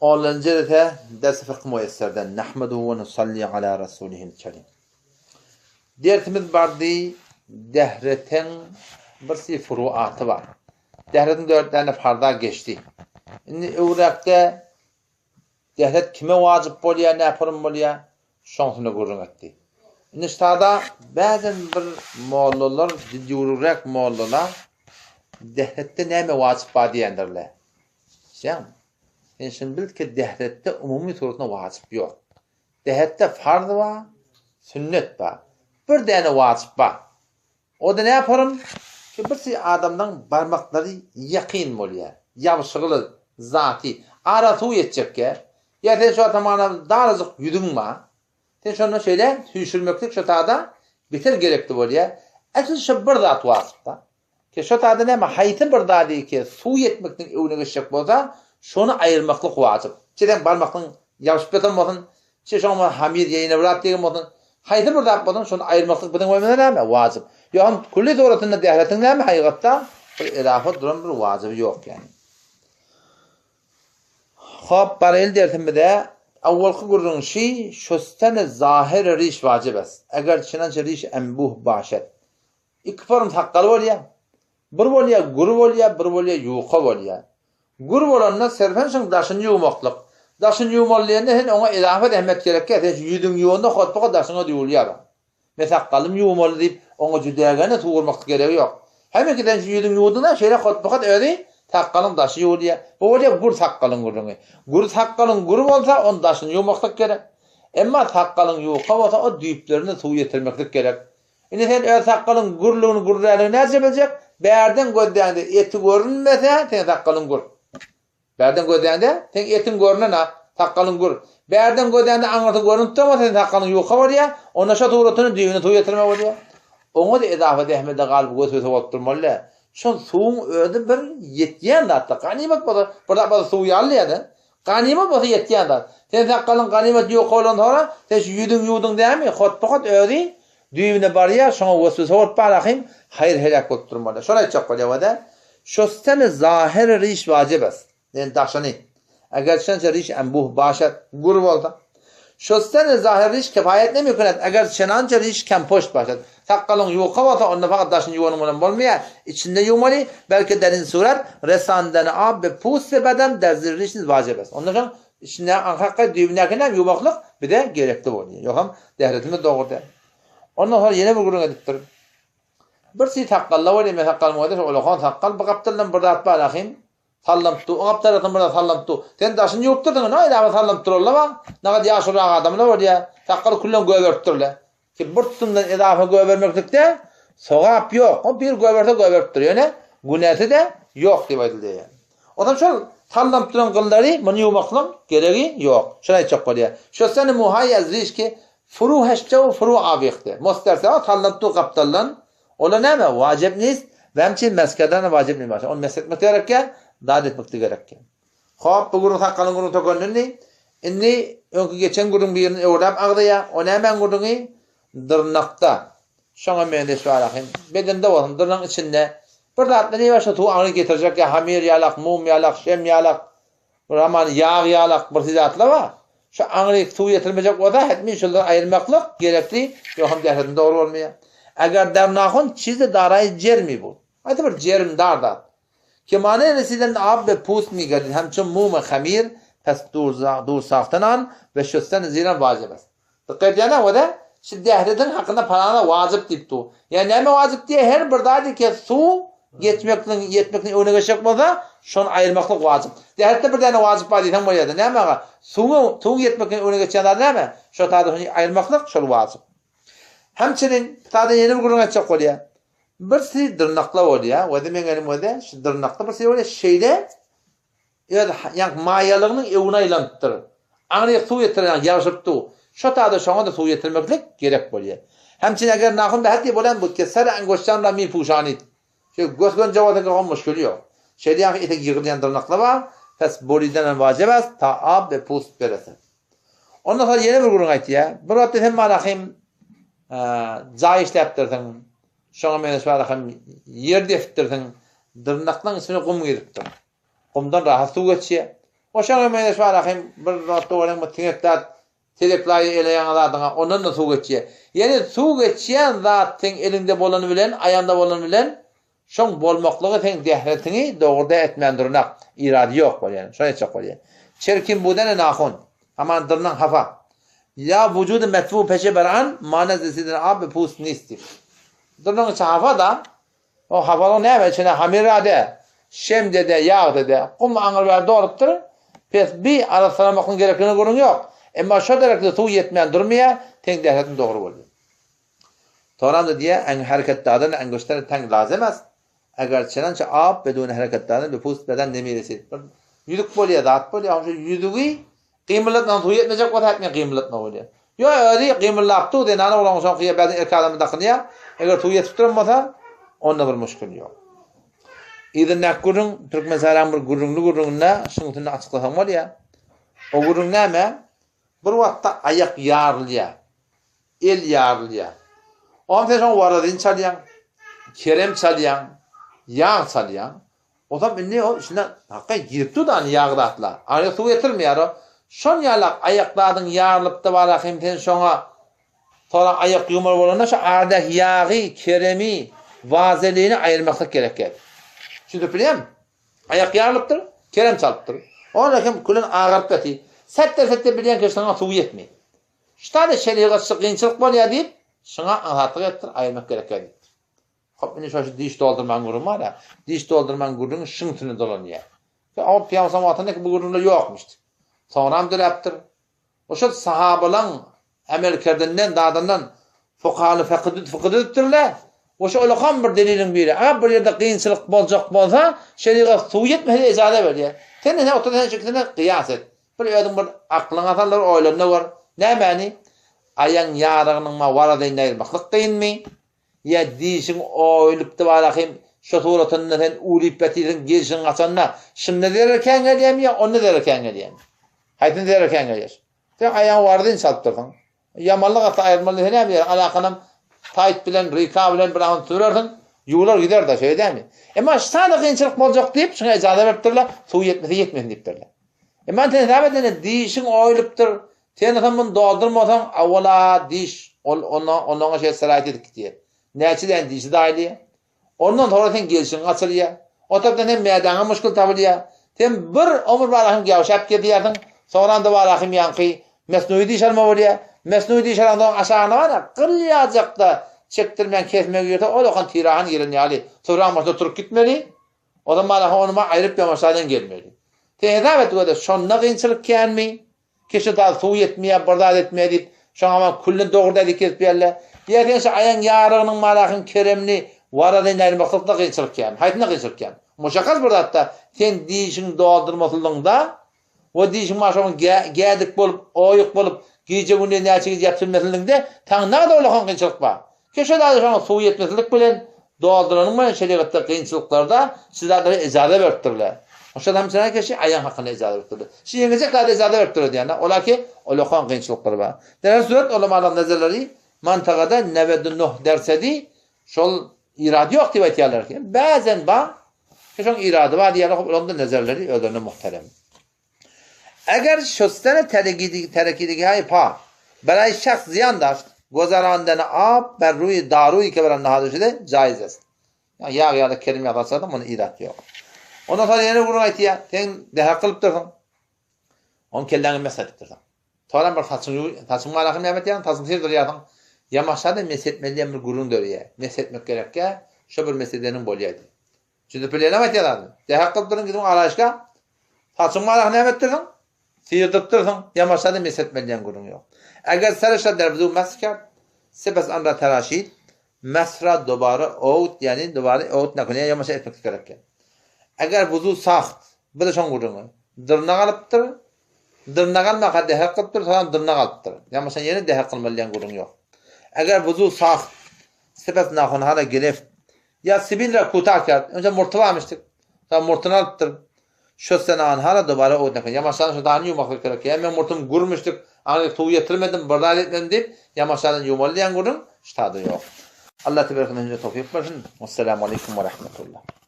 Onlanjy jelese Ders-i Fykh Muýesserden Nahmeduhu we nusalli ala rasulihil kerim. Dersimiz bardy, dähreteň bir si furuaty bar. Dähretiň dört däne farza geçdi. Indi öwräkde dähret kime wajyp bolýar, näporum bolýar, şoňsuna gürrüň etdi. Indi ştada bäzen bir mollalar, didýurugräk mollalar dähretde näme wajyp bar diýendirler. Sen, sen şuny bil ki, dehretde umumy suratynda wajyp ýok. Dehretde farz bar, sünnet bar. Bir däne wajyp bar. O-da näporym? Ki bir si adamlaň barmaklary ýakyn bolýar. Ýabşygyly zaty. Ara suw ýetjekkä. Ýa sen şu atamana darajyk ýüzüň bar. Sen şonda şeýle süýşürmeklik şo tada beter gerekli bolýar. Äsli şo bir zat wajyp-da. Ki şo zada näme haýsy bir zady ki suw ýetmekden öwne geçjek bolsa, şony aýyrmaklyk wajyp. Çe seň barmaklyň ýabşyp ýatan bolsun, çe şoňa bir hamir ýa ýene bir zat degen bolsun, haýsy bir zat bolsun şony aýyrmaklyk biziň boýnumyza näme wajyp. Ýogsam külli suratynda dähretiň näme haýygatda bir edafa duran bir wajyby ýok ýani. Hop baraýly dersimize awwalky gürrüň şi şostene zahir riş wajyp es. Eger çynança riş enbuh başet. Iki form sakgal bolýar. Bir bolýar gür bolýar, bir bolýar ýuka bolýar. Gür bolanda serfen şuň daşyny ýuwmaklyk. Daşyny ýuwmaly diýende sen oňa edafa zähmet gerekýär. Sen şu ýüzüňi ýuwanda hotbuka daşyňa-da ýuwulýar. Men sakgalym ýuwmaly diýip, oňa jüdägene suw urmaklyk geregi ýok. Hemiki sen şu ýüzüňi ýuwduňda şeýle hotbuka özi sakgalyň daşy ýuwulýar. Bu bolýar gür sakgalyň gürrüňi. Gür sakgalyň gür bolsa, onuň daşyny ýuwmaklyk gerek. Emma sakgalyň ýuka bolsa, o düýplerine suw ýetirmeklik gerek. Indi sen öz sakgalyň gürlügini gürräligini näçe biljek? Bärden gözläňde eti görünmese, seň sakgalyň gür. Bärden gözläňde seň etiň görünen-a, sakgalyň gür. Bärden gözläňde aňyrsy görünip durmasa, seň sakgalyň ýuka bolýar. Onda şo suratyny düýbüne suw ýetirme bolýar. Oňa-da edafa zähmete galyp weswese bolup durmaly däl. Şol suwuň özi bir ýetýän zat-da. Ganymat bolsa, bir zat bolsa suw ýaly diýýär-de. Ganymat bolsa ýetýän zat. Sen sakgalyň ganymat ýok bolan soňra, sen şu ýüzüňi ýuwduň dämi, hotba-hot özi düýbüne barýar, şoňa weswese bolup barahym, haýyr-heläk bolup durmaly. Şony aýtjak bolýar wada. Şosteni zahyry riş wajyp est. Ýani daşyny. Eger çençe riş enbuh başat, gür bolsa. Şosteni zahyr riş kifaýet nemikünet, eger çenança riş kempoşt başat. Sakgalyň ýuka bolsa, onda fakat daşyny ýuwanyň bilen bolmaýar, içinde ýuwmaly, belki derin surat, resandeni ab be puste beden der zir riş niz wajib est. Ondan soň içindäki aňkakka düýbündäkini hem ýuwmaklyk bize gerekli bolýar. Ýogsam dähretimiz dogry däl. Ondan soň ýene bir gürrüň edipdir. Bir çiý sakgalla bolýar, men sakgalym bolýar, şo ulakan sakgal, bir gapdaldan bir zat bar ahym, Sallanyp dur. Oňa tarapdan biraz sallanyp dur. Sen daşyny ýuwup durdyň, näme edäbe sallanyp durarlar ba? Nagat ýaşulyrak adamlar bolýar. Sakgaly küllen göberip durlar. Ki bir tutumdan edafa göbermeklikde sogap ýok. O bir göberse göberip dur. Ýöne günäsi-de ýok diýip aýdyldy. Ondan şol sallanyp duran gyllary muny ýuwmaklygyň geregi ýok. Şony aýtjak bolýar. Şöseni muhaýýa zişki furu heşçew furu awihde. Mosterse sallanyp dur gapdaldan Ola näme, wajyp nist, wemçin meskerden wajyp nist başa. Ony mesh etmek gerekýär, zat etmek de gerekýär. Hop, bu gürrüň sakgalyň gürrüňi tökendi indi. Indi öňki geçen gürrüň birini öwräp agzaýar. O nämäň gürrüňi? Dyrnakda. Şoňa meňzeş bar ahym. Bedende bolsun, dyrnagyň içinde bir zatlar diýip başa suw aňry getirjek ýa hamir ýalak, mum ýalak, şem ýalak. Bir aman ýag ýalak bir zatlar bar. Şu aňryk suw ýetirmejek bolsa hetmi şulary aýyrmaklyk gerekli, ýogsam dähletin dogry bolmaýar. Eger der nahun çizi daraý jermi bu. Haýsy bir jerimdar zat. Kemane residen ab be pust mi gerdid hemçün mum hamir pes dur sahtan an ve şüsten ziran wajib est. Dykgat edýäňä wada şu dähridiň hakynda palana wajyp diýip dur. Ýa näme wajyp diýýär her bir zady ke suw geçmekligiň ýetmekligiň öňüne geçjek bolsa şony aýyrmaklyk wajyp. Dähritde bir däne wajyp bar diýseň bolýada näme aga suwuň suwuň ýetmekligiň öňüne geçýän zady näme şo zady şony aýyrmaklyk şol wajyp. Hemçinin sada ýene bir gürrüň aýtjak bolýa. Bir si dyrnakla bolýa wada meň elim wada şu dyrnakda bir si bolýa şeýle Öz ýaňky maýalygynyň öwüne aýlanypdyr. Aňryk suw ýetiren ýaňky ýagşyp dur. Şo taýda şoňa-da suw ýetirmeklik gerek bolýar. Hemçin eger nahun bähti bolan bu ke sere angoştan ra mi puşanit. Şeý gös-gönje bolsa ki oň muşkili ýok. Şeýle ýaňky etek ýygrylýan dyrnaklar bar, pes bolidenem wajib as ta ab be pust berese. Ondan soň ýene bir gürrüň aýtýar. Bir wagtda sen malahym jaý işläpdirsiň. Şoňa meňzeş malahym ýer depipdirsiň. Dyrnaklaň içine gum giripdir. Gumdan rahat suw geçýär. O şoňa meňzeş bar hem bir zatda görýäň bir siňek zat Teleklaýy eleýäň zadyňa ondan-da suw geçýär. Ýene suw geçýän zat seň eliňde bolany bilen, aýaňda bolany bilen şoň bolmaklygy seň dähretiňi dogruda etmän durunak. Irady ýok bolýar. Şony aýtjak bolýar. Çerkin budene nahun. Aman dyrnaň hafa. Ýa wujudy metbu peşe beran mana zesiden ab be pust nist diýip. Dyrnagyň içi hafa-da. O hafalyk näme içine hamira-de, şemde-de, ýagda-de, gum aňry-bäri dolupdyr. Pes bi arassalamaklygyň gerekligine gürrüň ýok. Emma şo derekde suw ýetmän durmaýar, seň dähetiň dogry bolýar. Soňram-da diýýär, Äň hereket dadan äňgüşdere täň lazem est. Eger çenança ab bedune hereket dadan be pust beden nemi resid. Bir ýüzük bolýar, zat bolýar, şo ýüzügi Gymyldatmagyň suwy ýetmejek bolsa hetmen gymyldatma bolýar. Ýok özi gymyldap dur zenana oglan şoňky ýa bäzi erkek adama dakynýar. Eger suwy ýetip duran bolsa onda bir muşkil ýok. Yzyndaky gürrüň Türkmensähraň bir gürrüňli gürrüňinde şuň üstünde açyklasaň bolýar. O gürrüň näme? Bir wagtda aýak ýarylýar. El ýarylýar. Onam sen şoň warazyn çalýaň, kerem çalýaň, ýag çalýaň. Ozam indi o içine hakga girip dur da ýag zatlar. Araya suw getirmeýär o. Şon ýalak aýak zadyň ýarylypdy bara hem sen şoňa soňra aýak ýuwmaly bolanda şo aradaky ýagy, keremi, wazelini aýyrmaklyk gerek ýa. Düşündirip bilýärmi? Aýak ýarylypdyr, kerem çalypdyr. Onda hem külen agaryp ýatyr. Sätde-sätde bilýän ki şoňa suw ýetmeýär. Şutada şerigatçy kynçylyk bolýar diýip, şoňa aňsatlyk etdir, aýyrmak gerek ýa diýipdir. Hop indi şo şu diş doldurmaň gürrüňi bar-a. Diş doldurmaň gürrüňi şyň üstüne dolanýar. Şo ol pyýansam wagtynda bu gürrüňler ýokmuşdy. Soňram döräpdir. O şol sahabalaň emel kerdinden zadyndan fukahaly fyky fyky düzüpdirler. O şo ulakam bir deliliň biri. Agar bir ýerde kynçylyk boljak bolsa, şerigat suw ýetmese ejaza berýär. Sen ine otur sen şu ikisine gyýas et. Bir özüň bir aklyňa sal bir oýlan-da gör. Nämäni? Aýaň ýarygynyň ma warazyny aýyrmaklyk kynmy? Ýa dişiň oýulypdy barahym şo suratynda sen ulyp ýatyrsyň gelşiň gaçanda şunda zerer kän gelýämi ýa onda zerer kän gelýämi? Haýsynda zerer kän gelýär? Sen aýagyň wardyny çalypdyrsyň. Ýamanlyk atsa aýyrmaly diýse näme diýer? Alakanam taýt bilen ryka bilen bir agyz sürersiň, ýuwlar gider-de, şeýle dälmi? Emma şada kynçylyk boljak diýip, şuňa ejaza beripdirler, suw ýetmese ýetmesin diýipdirler. Emma sen hesap edende dişiň oýulypdyr, Sen bolsa muny doldurmasaň, awala diş, ol onda ondan şeýle sraýt edip gidýär. Näçe däne dişi daýylýar. Ondan soňra seň gelşiň gaçyrýar. O tarapdan hem mädäňe muşkul tapylýar. Sen bir ömür barahym gäwşäp gezýärsiň. Soňram-da barahym ýaňky mesnuýy diş alma bolýar. Mesnuýy diş alaňsoň aşagyna bar-a, gylýajak-da çekdirmän kesme girse, ol okan tirahan giren ýaly, soraň başynda turup gitmeli. O zaman barahym ony aýryp ýamaşadan gelmeli. Sen hesap et göde, şonda kynçylyk känmi? Kişi zat suw ýetmeýär, bir zat etmeýär diýip, şoňa maňa külden dogry däl diýip kesip berle. Ýa sen şu aýaň ýarygynyň malahyň keremini warazyny aýyrmaklykda kynçylyk kän. Haýsynda kynçylyk kän? Muşakgas bir zatda sen dişiň doldurmaslygyňda we dişiň maşagyň gädik bolup, oýuk bolup, gije-gündiz näçe gije ýatyp bilmesligiňde saňa nada ullakan kynçylyk bar. Keşe zady şoňa suw ýetmezlik bilen dolduranyň bilen şerigatda kynçylyklarda şu zatlara ejaza beripdirler. Şo adam üçin keşe aýaň hakynda ejaza beripdirler. Şu ýeňiljek zada ejaza beripdirler diýende, ola ki olakan kynçylyklar bar. Derhal surat ulamalaryň nazarlary mantagada newedu nuh dersedi şol irady ýok diýip aýtýarlar ki, bäzen bar, ki şoň irady bar diýýärler, olaryň da nazarlary özlerine muhterem. Eger şustene terekidigi pa, beraý şahs zyýan daşt, gozarandeni ab ber ruýy daruýy ke beren nahada şude jaiz est. Ýa ýag ýa-da kerim ýag saçsadyň muny irat ýok. Ondan soň ýene gürrüň aýtýar, sen dehe kylypdyrsyň. Oň kelläňi mes edipdirsiň. Soňram bir saçyň saçyň manasyny näme etýäň, saçyňy syrdyrýarsyň. Ýamaşada mes etmeli diýen bir gürrüň döreýär. Mes etmek gerekýär, şo bir mes edeniň bolýar diýip. Çünki bilenem aýtýar zadyny. Dähek gyzdyryn gidiň araýyşka. Saçyň marahy näme etdirsiň? Syýyrdypdyrsyň. Ýamaşada mes etmeli diýen gürrüň ýok. Eger sereşe derbizu mesker, sepes anra teraşid, mesra dobara owt, ýagny dobara owt nakune ýamaşa etmek gerek eken. Eger wuzu saht, bu-da şoň gürrüňi. Dyrnak alypdyr, dyrnak almaka dähek gylypdyr, soňam dyrnak alypdyr. Ýamaşa ýene dähek kylmaly diýen gürrüň ýok. Eger wuzu saht, sepes nahunhana gireft, Ýa Sibin ra kutak ýa, önce murty barmyşdyk. Soň murtuny alypdyr. Şo senan hala dobara oýnaka. Ýamaşlaryň şo dany ýuwmaklyk gerek. Ýa men murtum gürmüşdik, aňryk suw ýetirmedim, bir zat etmedim diýip, ýamaşlardan ýuwmaly diýen gürrüň ştada ýok. Allah teberek hemmämize towfyk bersin. Wessalamu aleýkum we rahmetullah.